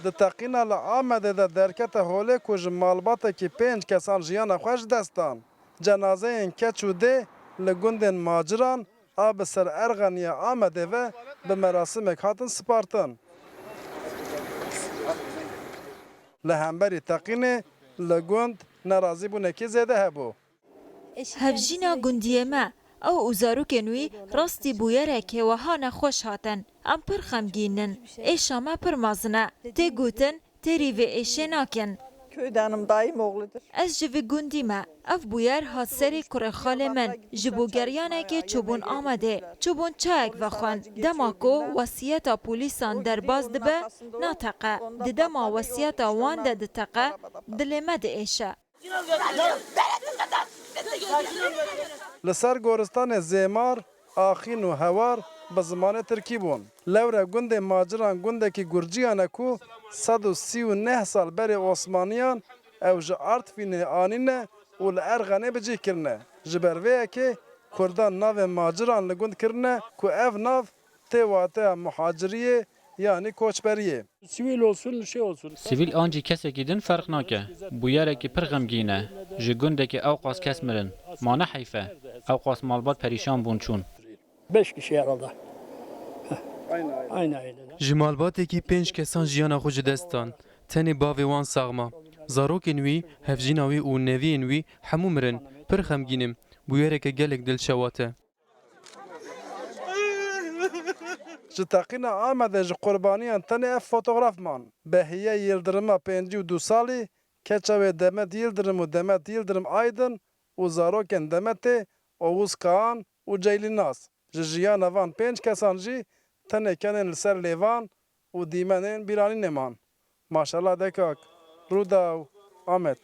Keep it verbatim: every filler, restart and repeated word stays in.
Di teqîna li Amedê de derkete holê ku ji malbatekî pênc kesan jiyana xwe ji dest dan. Cenazeyên keç û dê li gundên Maciran a bi ser Erxenî ya Amedê ve bi merasimek hatin spartin. Li hemberî teqînê li gund nerazîbûnekî zêde hebû. Hevjîna gundiyê me, ew û zarokên wî rastî bûyerekê wiha nexweş hatin. Em pir xemgîn in. Êşa me pir mezin e. Tê gotin, têrî vê êşê nakin. Köyde hanım dayım oğludur. Ez ji vî gundî me. Ev bûyer hat serê kurê xalê min. Ji bo geriyanekê çûbûn Amedê. Çûbûn çayek vexwin. Dema ku wesiyeta polîsan derbas dibe, nateqe. Di dema wesiyeta wan de diteqe, dilê me diêşe. Li ser goristanê Zêmar, Axîn û Hewar bi zimanê tirkî bûn. Lewre gundê Maciran gundekî gurciyan e ku sed û sî û neh sal berê Osmaniyan ew ji Artvînê anîne û li Erxenê bi cih kirine. Ji ber vê yekê Kurdan navê Maciran li gund kirine ku ev nav tê wateya muhaciriyê yanî koçberiyê. Sivil olsun, şey olsun. Sivîl an jî kesekî din ferq nake. Bûyerekî pir xemgîn e. Ji gundekî ewqas kes mirin. Ma ne heyf e? Ewqas malbat perîşan bûn çûn. Beş kişi herhalde. Aynen öyle. Ji malbatekî pênc kesan jiyana xwe ji dest dan. Tenê bavê wan sax ma. Zarokên wî, hevjîna wî û neviyên wî hemû mirin. Pir xemgîn im. Bûyereke gelek dilşewat e. Ji teqîna Amedê ji qurbaniyan tenê ev fotograf man. Behiye Yildirima pêncî û du salî, keça wê Demet Yildirim û Demet Yildirim Aydin û zarokên Demetê Oğuz Kaan û Ceylînnaz. Ji jiyana van pênc kesan jî tenê kenên li ser lêvan û dîmenên bîranînê man. Maşela dekak. Rûdaw, Amed.